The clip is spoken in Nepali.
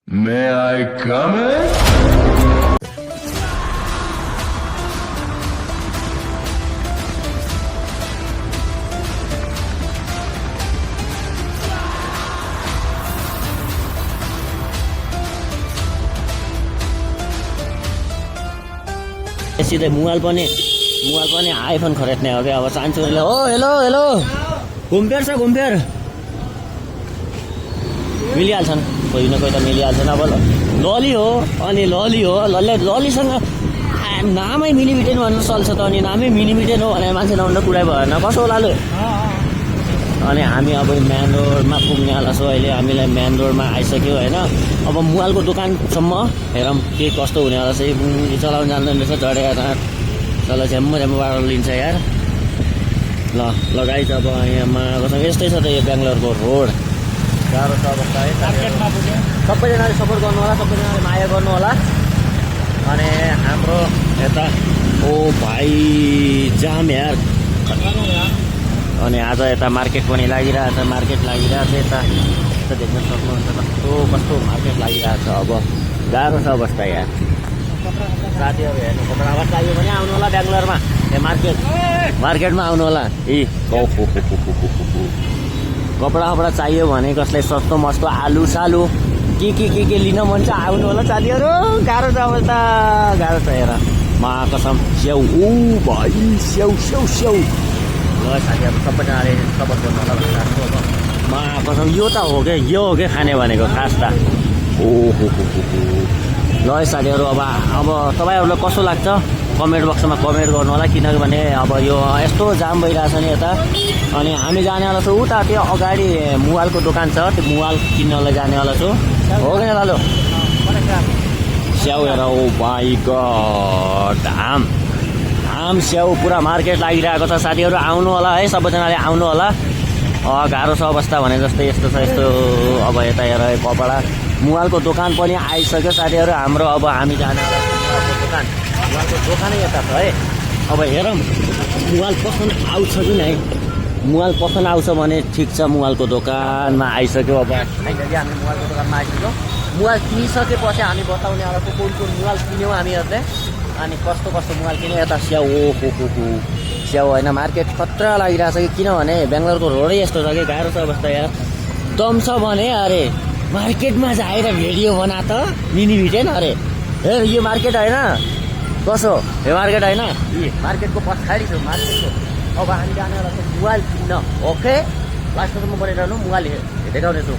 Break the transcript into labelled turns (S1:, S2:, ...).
S1: May I come in?
S2: सीधै Muwal पनि आइफोन खरिद्ने हो क्या अब चाहन्छु हो हेलो हेलो घुमफेर छ घुमफेर मिलिहाल्छन् कोही न कोही त मिलिहाल्छन् अब लली हो अनि लली हो ललीसँग नामै मिलिमिटेन भनेर चल्छ त अनि नामै मिलिमिटेन हो भने मान्छे नहुँदा कुरै भएन कसो होला लु अनि हामी अब मेन रोडमा पुग्नेवाला छौँ अहिले हामीलाई मेन रोडमा आइसक्यो होइन अब मुवालको दोकानसम्म हेरौँ के कस्तो हुनेवाला छ चलाउनु जान्दैन रहेछ झडेर चल झ्याम्म बाटो लिन्छ यार ल गाइस अब यहाँमा कसम यस्तै छ त यो बेङ्गलोरको रोड गाह्रो छ अवस्था है सबैजनाले सपोर्ट गर्नु होला सबैजनाले माया गर्नु होला अनि हाम्रो यता ओ भाइ जाम यार अनि आज यता मार्केट पनि लागिरहेछ यता देख्न सक्नुहुन्छ कस्तो मार्केट लागिरहेछ अब गाह्रो छ अवस्था यहाँ साथीहरू हेर्नु कपडा चाहियो भने आउनु होला बेङ्गलोरमा मार्केटमा आउनु होला कपडा चाहियो भने कसलाई सस्तो मस्तो आलु सालु के लिन मन छ आउनु होला साथीहरू गाह्रो छ अवस्था गाह्रो छ हेर मा कसम स्याउ ओ भाइ स्याउ ल साथीहरू सबैजनाले सपोर्ट गर्नु होला मा कसम यो हो क्या खाने भनेको खास त ओहो ल साथीहरू अब तपाईँहरूलाई कस्तो लाग्छ कमेन्ट बक्समा कमेन्ट गर्नु होला किनभने अब यो यस्तो जाम भइरहेछ नि यता अनि हामी जानेवाला छौँ उता त्यो अगाडि मुवालको दोकान छ त्यो मुवाल किन्नलाई जानेवाला छु हो क्या लालो स्याउ हेर ओ भाइ गड आम स्याउ पुरा मार्केट लागिरहेको छ साथीहरू आउनु होला है सबैजनाले आउनु होला गाह्रो छ अवस्था भने जस्तै यस्तो छ यस्तो अब यता हेर कपडा मुवालको दोकान पनि आइसक्यो साथीहरू हाम्रो अब हामी जानेवाला मुवालको दोकानै यता छ है अब हेरौँ मुवाल पसन्द आउँछ कि नै मुवाल पसन्द आउँछ भने ठिक छ मुवालको दोकानमा आइसक्यो अब फाइनली हामी मुवालको दोकानमा आइसक्यो मुवाल किनिसकेपछि हामी बताउनेवाला छौँ कुन मुवाल किन्यौँ हामीहरूले अनि कस्तो मुवाल किन्यो यता स्याउ स्याउ होइन मार्केट खतरा लागिरहेछ कि किनभने बेङ्गलोरको रोडै यस्तो छ कि गाह्रो छ अवस्था यार दम छ भने अरे मार्केटमा जाएर भिडियो बना त मिनी भिटेन अरे हे यो मार्केट होइन कसो यो मार्केट होइन मार्केटको पछाडि छु मार्केटको अब हामी जानेवाला छौँ मुवाल किन्न ओके लास्टसम्म बनाइरहनु मुवाल देखाउनेछु